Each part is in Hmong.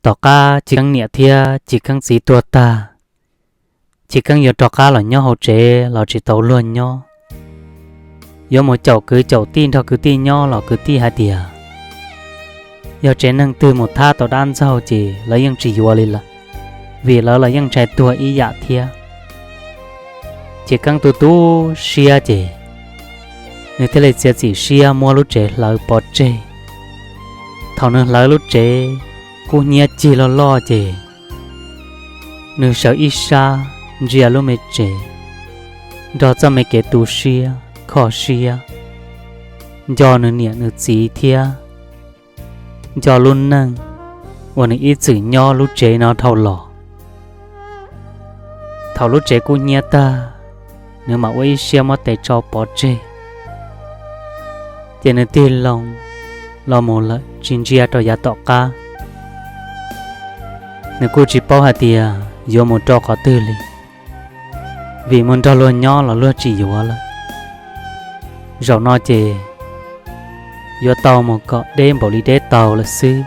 Tom qab Chiv Keeb niam thiab Chiv Keeb txiv tuag tag, Chiv Keeb yuav rov qab los nyob hauv tsev los tsis tau luag nyob. Yuav mus caum kwv caum tij nrog kwv tij nyob los kwv tij hais tias yog tsev neeg twg mus thab tau dab ntxaug ces lawv yeej tsis yuav li lawm, vim lawv los yeej ntshai tuag ib yam thiab. Chiv Keeb tu tu siab ces nws thiaj li txiav txim siab muab lub tsev hlawv pov tseg. Thaum nws hlawv lub tsev kub hnyiab cig loj loj ces nws sawv ib sab ntsia lub me tsev, nrog txoj me kev tu siab kho siab, nco nws niam nws txiv thiab nco lub neej uas nws ib txwm nyob lub tsev no dhau los. Thaum lub tsev kub hnyiab tag, nws mam ua ib siab muab tes tsau pov tseg, ces nws tig loo los mus lawm tsis ntsia rau yav tom qab. Nws kuj tsis paub hais tias yuav mus rau qhov twg li, vim mus nrog luag nyob los luag tsis yuav lawm. Zaum no ces yuav tau mus kom deb npaum li deb tau lawm xwb.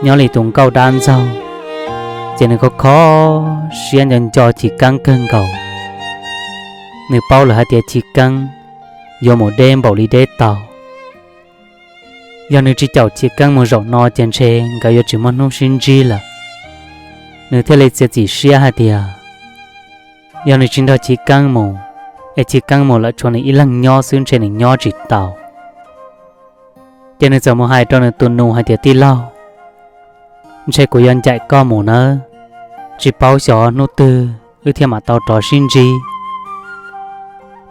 Nyob li tus nkauj dab ntxaug, ces nws kho kho siab nco nco Chiv Keeb kawg nkaus. Nws paub lawm hais tias Chiv Keeb yuav mus deb npaum li deb tau. Yog nws tsis caum Chiv Keeb mus zaum no ces ntshe nkawd yuav tsis muaj hnub sib ntsib lawm. Nws thiaj li txiav txim siab hais tias yog nws tsis nrog Chiv Keeb mus, es Chiv Keeb mus lawm tshuav nws ib leeg nyob xwb ntshe nws nyob tsis tau. Ces nws txawm mus hais rau nws tus nus hais tias, Tij laug, ntshe kuv yuav ncaim koj mus nawb, tsis paub xyov hnub twg wb thiaj mam tau rov sib ntsib.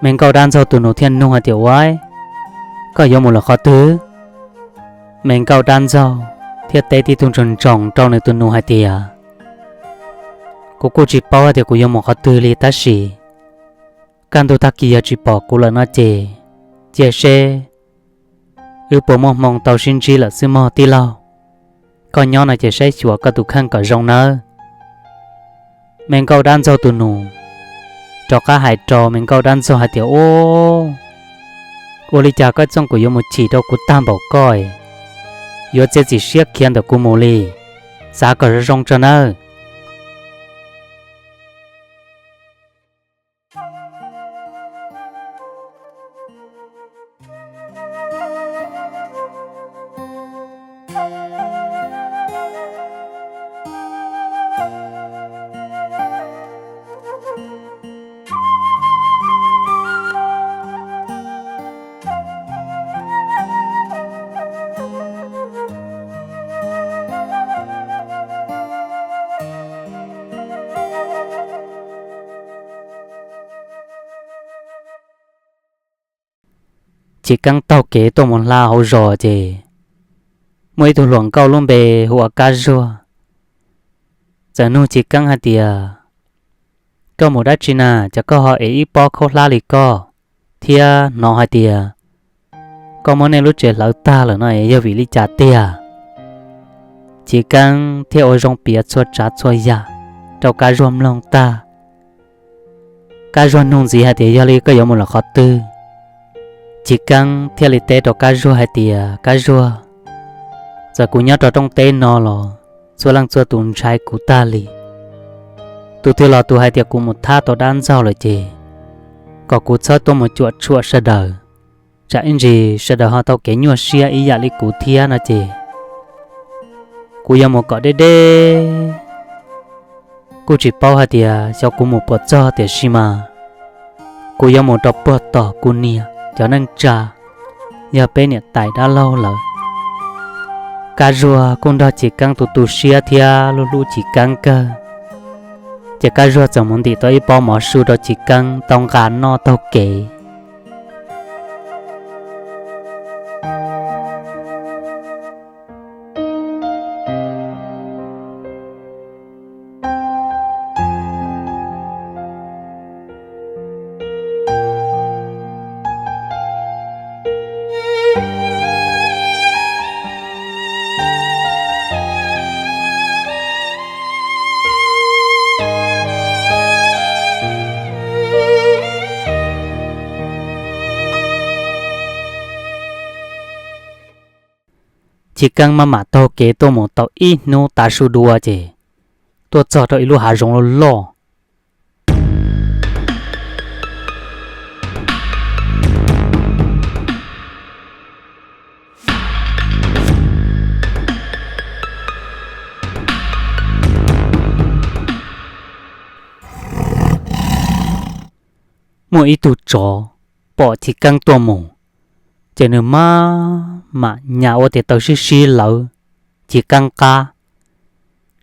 Me nkauj dab ntxaug tus nus thiaj nug hais tias, Ua, koj yuav mus lawm qhov twg? Me nkauj dab ntxaug thiaj teb tib tug ntsoog ntsoog rau nws tus nus hais tias, Kuv kuj tsis paub hais tias kuv yuav mus qhov twg li tab sis kaj ntug tag kis yog tsis pom kuv lawm no ces cia seb wb puas muaj hmoo tau sib ntsib lawm xwb mog tij laug. Koj nyob no ces saib xyuas koj tus kheej kom zoo nawb. Me nkauj dab ntxaug tus nus rov qab hais rau me nkauj dab ntxaug hais tias, Ub, ua li cas koj txooj kuv yuav mus chim rau kuv tag npaum koj, yuav txiav txim siab khiav ntawm kuv mus li, xav kom zoo zoo tso nawb. Chiv Keeb taug kev tuaj mus hla hauv zos ces muaj ib tug hluas nkauj lub npe hu ua Kab Zuag txawm nug Chiv Keeb hais tias, Koj mus dab tsi na, cas koj ho ev ib pob khaub hlab li koj, thiab hnov hais tias koj muab nej lub tsev hlawv tag lawm no es yog vim li cas tiag? Chiv Keeb thiaj ua zoo piav txhua tsav txhua yam rau Kab Zuag mloog tag. Kab Zuag nug ntxiv hais tias, Yog li koj yuav mus lawm qhov twg? Chiv Keeb thiaj li teb rau Kab Zuag hais tias, Kab Zuag, txawm kuv nyob rau rooj teb no los txhua leej txhua tus ntshai kuv tag li. Tus twg los tus hais tias kuv mus thab tau dab ntxaug lawm ces kom kuv txhob tuaj mus cuam tshuam sawv daws, tsam ib ntsis sawv daws ho tau kev nyuaj siab ib yam li kuv thiab no ces kuv yuav mus kom deb deb. Kuj tsis paub hais tias xyov kuv mus puas txog tiam sis mas kuv yuav mus rau puag tom kuv niam cov neej tsa, yog peb niam tais dab laug lawm. Kab Zuag kuj nrog Chiv Keeb tu tu siab thiab hlub hlub Chiv Keeb kawg, ces Kab Zuag txawm mus ntim tau ib pob mov su rau Chiv Keeb tau nqa noj taug kev. Chiv Keeb maj mam taug kev tuaj mus tau ib hnub tav su dua ces tuaj txog rau ib lub hav zoov loj loj. Muaj ib tug tsov pom Chiv Keeb tuaj mus, ces nws maj mam nyas ua tes taw sib sib lawv Chiv Keeb qab,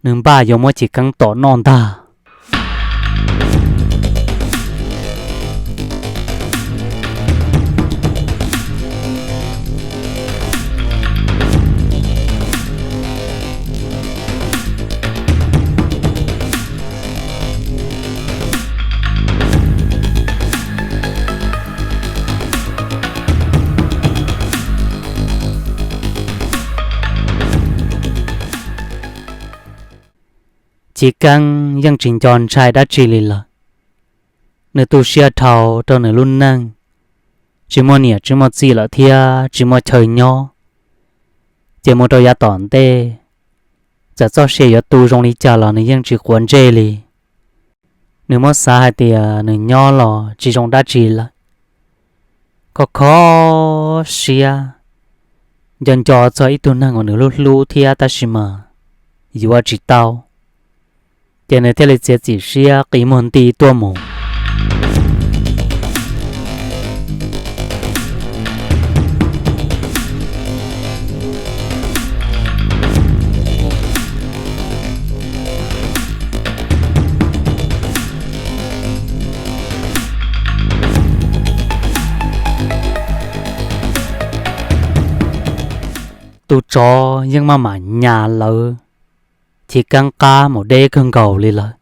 nws npaj yuav muab Chiv Keeb tom noj ntag. Chiv Keeb yeej tsis nco ntshai dab tsi li lawm. Nws tu siab dhau rau nws lub neej, tsis muaj niam tsis muaj txiv lawm thiab tsis muaj chaw nyob. Ces mus rau yav tom ntej, txawm txoj sia yuav tu zoo li cas los nws yeej tsis quav ntsej li. Nws muab xav hais tias nws nyob los tsis zoo dab tsi lawm, kho kho siab, nco nco txog ib tug neeg uas nws hlub hlub thiab tab sis mas yuav tsis tau, ces nws thiaj li txiav txim siab qi muag nti tuaj mus. Tus tsov yeej maj mam nyas lawv Chiv Keeb qab mus deb kawg nkaus li lawm.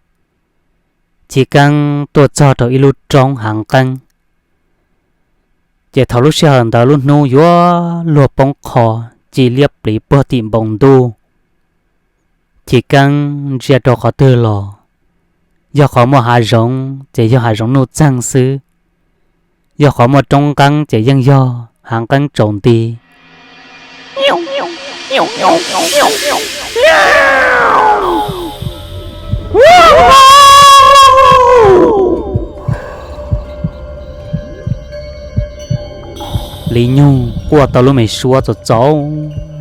Chiv Keeb tuaj txog rau ib lub roob hav nqeeb, ces thaum lub sij hawm ntawd lub hnub yuav luag poob qho, ci liab pliv puag tim npoo ntuj. Chiv Keeb ntsia rau qhov twg los, yog qhov muaj hav zoov ces yog hav zoov nuj txeeg xwb, yog qhov muaj roob nqeeb ces yeej yog hav nqeeb tsaus nti. Li nyug quaj tau lub me suab txaus txaus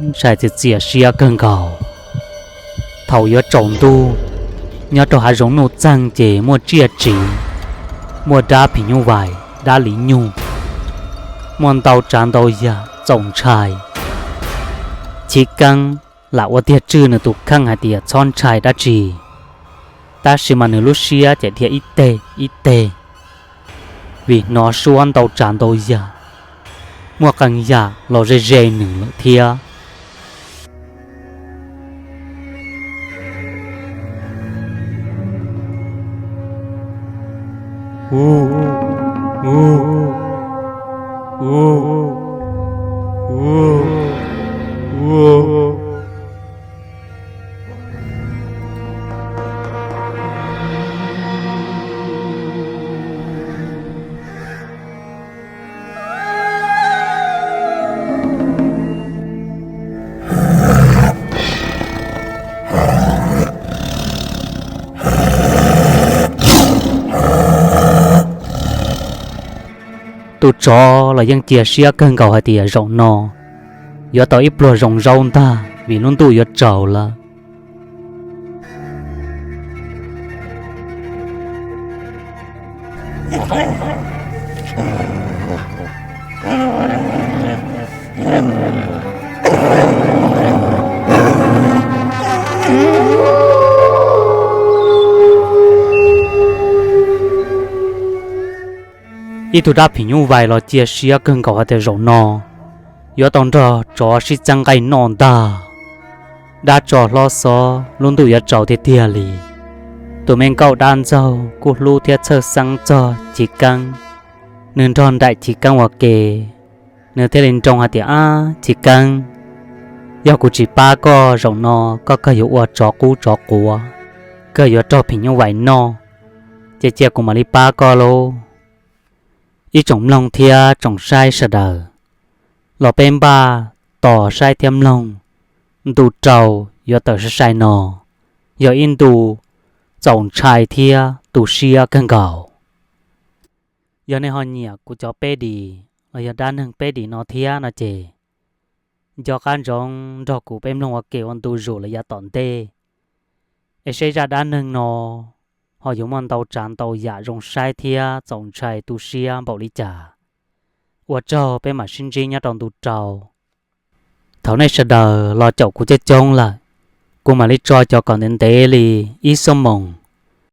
ntshai txias txias siab kawg nkaus. Thaum yuav tsaus ntuj, nyob rau hav zoov nuj txeeg ces muaj tsiaj tsiv, muaj dab phim nyuj vais dab li nyug, muaj ntau tsav ntau yam txaus ntshai. Chiv Keeb lam ua tiag tswj nws tus kheej hais tias txhob ntshai dab tsi, tab sis mas nws lub siab ces dhia ib teg ib teg, vim hnov suab ntau tsav ntau yam, muaj qee yam los ze ze nws lawm thiab. Tus tsov los yeej cia siab kawg nkaus hais tias zaum no yuav tau ib pluag zoo zaub ntag vim lub ntuj yuav tsaus lawm. Ib tug dab phim nyuj vais los cia siab kawg nkaus hais tias zaum no yuav tau nrog tsov sib txeeb nqaij noj ntag. Dab tso hlob xob, lub ntuj yuav tsaus tiag tiag li. Tus me nkauj dab ntxaug kuj hlub thiab txhawj xeeb txog Chiv Keeb. Nws nrog nraim Chiv Keeb ua ke, nws thiaj li nroo hais tias, Ab Chiv Keeb, yog kuv tsis pab koj zaum no, koj kawg yuav ua tsov qub tsov quav, kawg yuav raug phim nyuj vais noj, ces cia kuv mam li pab koj lauj. Ib tsoom mloog thiab tsoom saib sawv daws, los peb npaj tos saib thiab mloog ntu rau yuav tawm sai sai no, yog ib ntu txaus ntshai thiab tu siab kawg nkaus. Yog nej ho nyiam kuv cov peb dim los yog dab neeg peb dim no thiab no ces, nco qab ntsoov nrog kuv peb mloog ua ke ua ntu zus lawm yav tom ntej, es seb zaj dab neeg no ho yuav muaj ntau tsav ntau yam zoo saib thiab txaus ntshai tu siab npaum li cas. Ua tsaug, peb mam sib ntsib nyob rau ntu rau. Thaum nej sawv daws los caum kuv coob coob lawm, kuv mam li tso cov kom ntev ntev li ib xuab moos